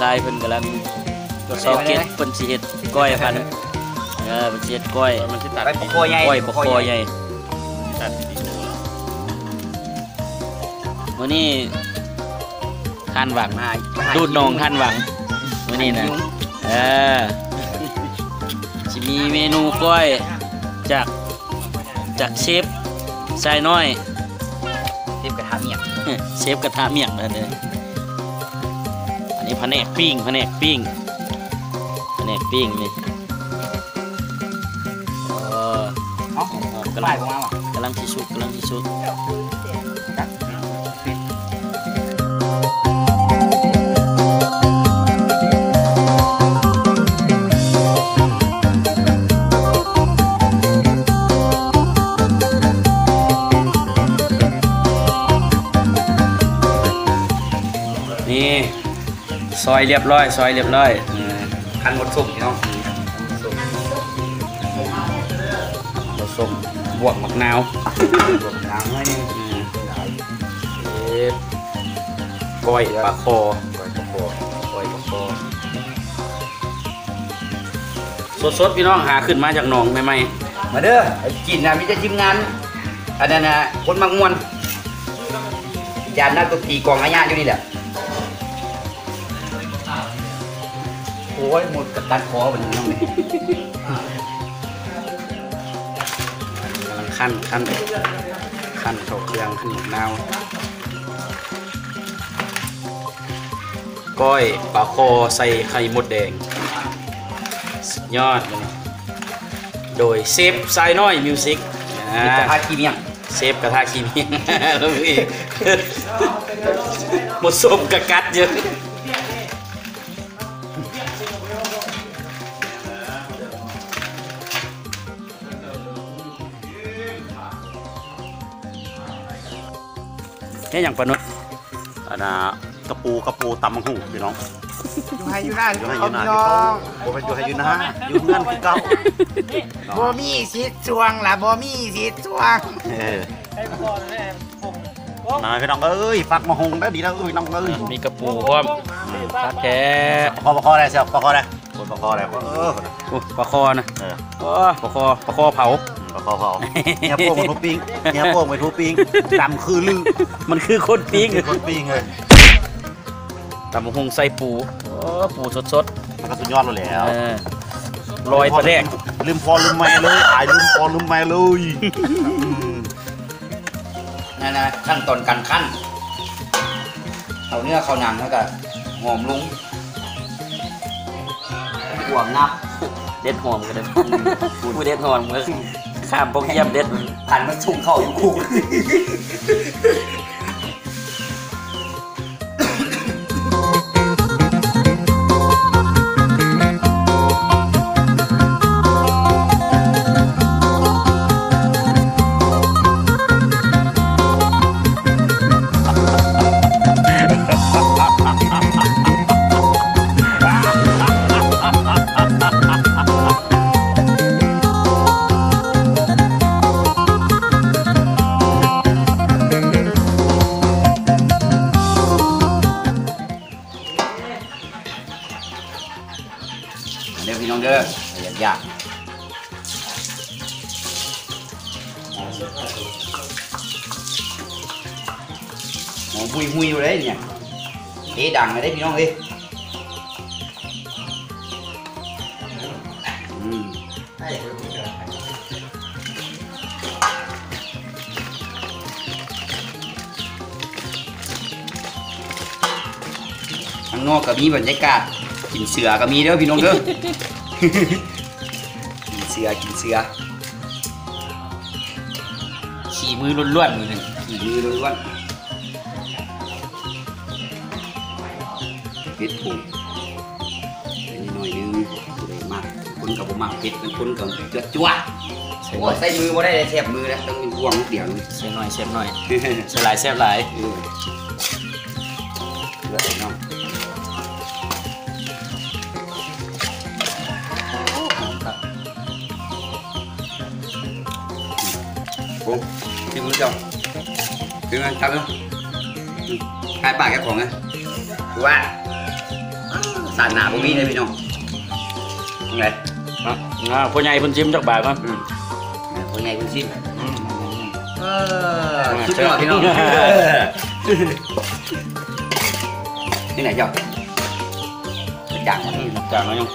ຊາຍເພິ່ນກຳລັງ ສອງເຈັດ ເພິ່ນຊິເຮັດກ້ອຍພັນ ເອີ ເພິ່ນຊິເຮັດກ້ອຍ ມັນຊິຕັດ ກ້ອຍປາຄໍໃຫຍ່ ກ້ອຍປາຄໍໃຫຍ່ ມັນຊິຕັດວິດີໂອ. ມື້ນີ້ທ່ານຫວັງ ມາຫາ ດູດໜອງທ່ານຫວັງ ມື້ນີ້ນະ ເອີ ຊິມີເມນູກ້ອຍຈາກ ຈາກເຊຟຊາຍນ້ອຍ ເຊຟກະທະໝຽກ ເຊຟກະທະໝຽກນັ້ນເດີ. ອັນນີ້ພະແນກປີ້ງ ພະແນກປີ້ງ ພະແນກປີ້ງນີ້ ເອີ ເອົ້າ ກຳລັງ ກຳລັງຊິສຸກ ກຳລັງຊິສຸກ. ນີ້ ຊອຍລຽບຮ້ອຍ ຊອຍລຽບຮ້ອຍ ເອີ ຄັນໝົດສົ້ມພີ່ນ້ອງ ໝົດສົ້ມ ໝົດສົ້ມ ບວກໝາກນາວ ບວກໝາກນາວໜ້ອຍໜຶ່ງ ເອີ ກ້ອຍປາຄໍ ກ້ອຍປາຄໍ ກ້ອຍປາຄໍ ສົດໆ ພີ່ນ້ອງ ຫາຂຶ້ນມາຈາກໜອງໃໝ່ໆ. ມາເດີ ໄປກິນນະ ມີແຕ່ທີມງານ ອັນນັ້ນນະ ຄົນມັກມ່ວນ ຢ້ານນັກດົນຕີກອງອາຍະຢູ່ນີ້ແຫຼະ. ໂອ້ຍ ມົດກະກັດຄໍບັດນີ້ນ້ອງນີ້ ກຳລັງຄັ້ນ ຄັ້ນ ຄັ້ນເຂົ້າເຄື່ອງ ຂັ້ນໝາກນາວ. ກ້ອຍປາຄໍໃສ່ໄຂ່ມົດແດງ ສຸດຍອດ ໂດຍເຊຟຊາຍນ້ອຍມິວສິກ ອາ ມີກະທະຂີ້ໝ້ຽງ ເຊຟກະທະຂີ້ໝ້ຽງ ໝົດສົ້ມກະກັດຢູ່. ເຮັດຫຍັງປານຸດ? ອັນນ່າ ກະປູ ກະປູຕຳບັກຫຸ່ງພີ່ນ້ອງ ຢູ່ໄຮ່ຢູ່ນາ ຢູ່ໄຮ່ຢູ່ນາ ພີ່ນ້ອງ ບໍ່ແມ່ນຢູ່ໄຮ່ຢູ່ນາ ຢູ່ເຮືອນຄືເກົ່າ ບໍ່ມີສິດຊ່ວງລະ ບໍ່ມີສິດຊ່ວງ ເອີ ມາພີ່ນ້ອງເອີຍ ຟັກມະຫຸ່ງເດີ ດີເດີ ພີ່ນ້ອງເອີຍ ມີກະປູພ້ອມ ຄັກແທ້ ປາຄໍ ປາຄໍໄດ້ ປາຄໍໄດ້. ໂອ້ຍ ປາຄໍແຫຼະ ເອີ ໂອ້ຍ ປາຄໍນະ ເອີ ໂອ້ຍ ປາຄໍ ປາຄໍເຜົາ ປາຄໍເຜົາ ເຮຍໂປ້ງໄປທຸບປີ້ງ ເຮຍໂປ້ງໄປທຸບປີ້ງ ດຳຄືລື ມັນຄືຄົນປີ້ງ ຄືຄົນປີ້ງເລີຍ ຕຳບັກຫຸ່ງໃສ່ປູ ໂອ້ ປູສົດໆ ມັນກະສຸດຍອດໂລດແຫຼະ ເອີ ລອຍປາແດກ ລືມພໍ່ລືມແມ່ເລີຍ ອາຍລືມພໍ່ລືມແມ່ເລີຍ. ນັ້ນນະ ຂັ້ນຕອນການຄັ້ນ ເອົາເນື້ອເຂົ້າໜັງ ແລ້ວກະຫອມລົງ ກວມນຳ ເດັດຫອມກະໄດ້ ອືມ ຜູ້ເດັດຫອມກະຂ້າມປົກຢ້ຽມເດັດ ຄັນມັນສຸກເຂົ້າຢູ່ຄຸກ. ມາເດີພີ່ນ້ອງເດີ ຢາກ ຢາກ ຫອມຫຸຍໆ ຢູ່ເດ້ນີ້ ເດ ດັງເດ້ພີ່ນ້ອງເອີຍ ອືມ. ຂ້າງນອກກະມີບັນຍາກາດ ກິນເສືອກະມີເດີພີ່ນ້ອງເດີ ກິນເສືອ ກິນເສືອ ຂີ້ມືລ້ວນໆ ມື້ນີ້ ຂີ້ມືລ້ວນໆ. ເຫັດຜົງ ໃສ່ໜ້ອຍໜຶ່ງ ຜູ້ໃດມັກ ບາງຄົນກະບໍ່ມັກເຜັດ ບາງຄົນກະຈວດໆ ໃສ່ ໂອ້ຍ ໃສ່ມືບໍ່ໄດ້ ແຊບມືແລ້ວ ຕ້ອງມີບ່ວງດຽວ ໃສ່ໜ້ອຍ ແຊບໜ້ອຍ ໃສ່ຫຼາຍ ແຊບຫຼາຍ ເອີ ເລືອດເອົາເນາະ ໂອ້ ຫອມຄັກ. ໂອ້ ກິນມື້ເຈົ້າ ກິນມື້ເຈົ້າເນາະ ອືມ ຂາຍປາກເຈົ້າຂອງນະ ຄືວ່າ ຕາໜ້າບໍ່ມີເດ້ພີ່ນ້ອງ. ຈັ່ງໃດ? ອ່າ ພໍ່ໃຫຍ່ເພິ່ນຊິມຈັກບາດກ່ອນ. ອືມ ພໍ່ໃຫຍ່ເພິ່ນຊິມ. ເອີ ສຸດຍອດພີ່ນ້ອງ. ຈັ່ງໃດເຈົ້າ? ຈາງບໍ່? ອືມ ຈາງແລ້ວ.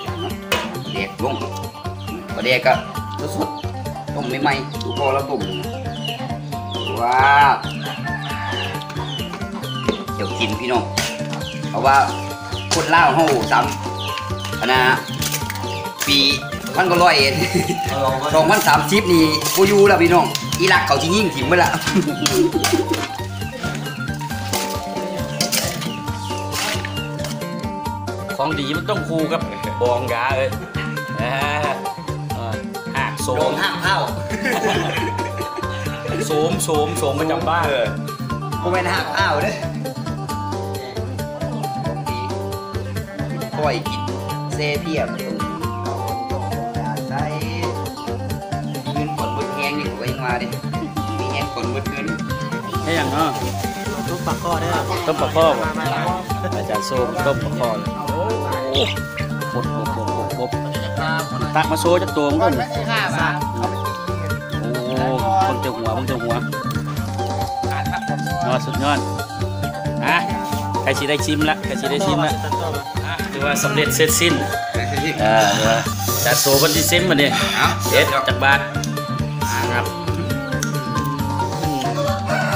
ແດກລົງ ປາແດກກະສົດໆ ຕົ້ມໃໝ່ໆ ຄືພໍ່ລາວຕົ້ມ. ວ້າວ ເຈົ້າກິນພີ່ນ້ອງ. ເພາະວ່າຄົນລາວເຮົາສາມ ອັນນະ ປີພັນເກົ້າຮ້ອຍ ສອງພັນສາມສິບນີ້ບໍ່ຢູ່ແລ້ວພີ່ນ້ອງ. ອີຣັກເຂົາຊິຍິງຖິ້ມເບິດລະ. ຂອງດີມັນຕ້ອງຄູ່ກັບບອງກາເອີຍ. ເອີ ຮາກໂສມ ດອງຮາກພ້າວ ໂສມ ໂສມ ໂສມປະຈຳບ້ານ. ເອີ ບໍ່ແມ່ນຮາກພ້າວເດ້. ຂ້ອຍກິນແຊ່ພຽງ ໃສ່ ມີເງິນກ່ອນເບິດແຮງນີ້ ຂ້ອຍຍັງວ່າເດ້ ມີແຮງກ່ອນເບິດເງິນ. ເຮັດຫຍັງເນາະ? ຕົ້ມປາຄໍ່ເດີ ຕົ້ມປາຄໍ່. ອາຈານໂຊຕົ້ມປາຄໍ່. ໂອ້ ຄົບໆໆໆ ຕັກມາໂຊຈັກໂຕມັນກ່ອນ. ໂອ້ ເບິ່ງແຕ່ຫົວ ເບິ່ງແຕ່ຫົວ. ຍອດ ສຸດຍອດ. ອ່ະ ໃກ້ຊິໄດ້ຊິມລະ ໃກ້ຊິໄດ້ຊິມລະ. ຖືວ່າສຳເລັດເສັດສິ້ນ. ເອີ ຈັດໂຊເພິ່ນຊິຊິມບັດນີ້. ເອົາ ເຮັດຈັກບາດ. ອ່າ ນັບ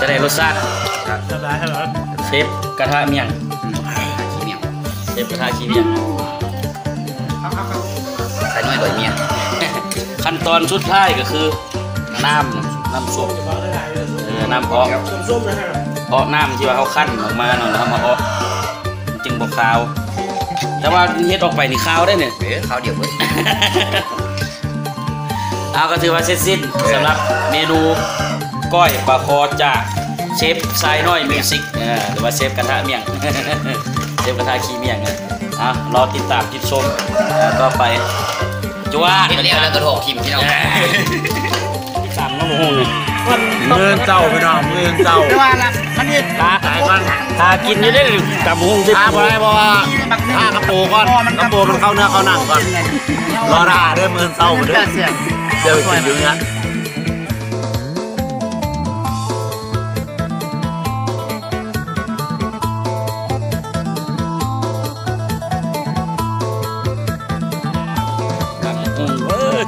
ຈະໄດ້ລົດຊາດ. ເຊຟກະທະໝ້ຽງ ອືມ ເຊຟກະທະຂີ້ໝ້ຽງ ຊາຍນ້ອຍລອຍໝ້ຽງ. ຂັ້ນຕອນສຸດທ້າຍກະຄື ນ້ຳ ນ້ຳຊຸບ ເອີ ນ້ຳເອາະ ເອາະນ້ຳທີ່ວ່າເຮົາຄັ້ນອອກມາເນາະ ແລ້ວເຮົາມາເອາະ ມັນຈຶ່ງບໍ່ຄາວ. ແຕ່ວ່າເຮັດອອກໄປນີ້ຄາວໄດ໋ນີ້. ເອີ ຄາວດຽວເບິດ. ເອົາ ກະຖືວ່າເສັດສິ້ນ ເອີ ສຳລັບເມນູກ້ອຍປາຄໍ່ຈາກເຊຟຊາຍນ້ອຍມິວຊິກ ເອີ ຫຼືວ່າເຊຟກະທະໝ້ຽງ ເຊຟກະທະຂີ້ໝ້ຽງ. ອ່ະ ລໍຕິດຕາມ ຕິດຊົມຕໍ່ໄປ. ຈວດ ເຮັດແລ້ວ ແລ້ວກະຖອກຖິ້ມພີ່ນ້ອງ. ຕິດຕາມເນາະ ໝາກຫຸ່ງນີ້ ມື້ເຊົ້າພີ່ນ້ອງ ມື້ເຊົ້າ. ແຕ່ວ່າລະ ມັນເຮັດ ຖ້າ ຖ້າກິນຢູ່ເດ້ ຕຳຫຸ່ງຊິ ຖ້າບໍ່ໄດ້ ເພາະວ່າຖ້າກະໂປກ່ອນ ກະໂປມັນເຂົ້າເນື້ອເຂົ້າໜັງກ່ອນ. ລໍຖ້າເດີ ມື້ເຊົ້າເດີ ດຽວໄປກິນຢູ່ເຮືອນ. ຕຳຫຸ່ງເອີຍ.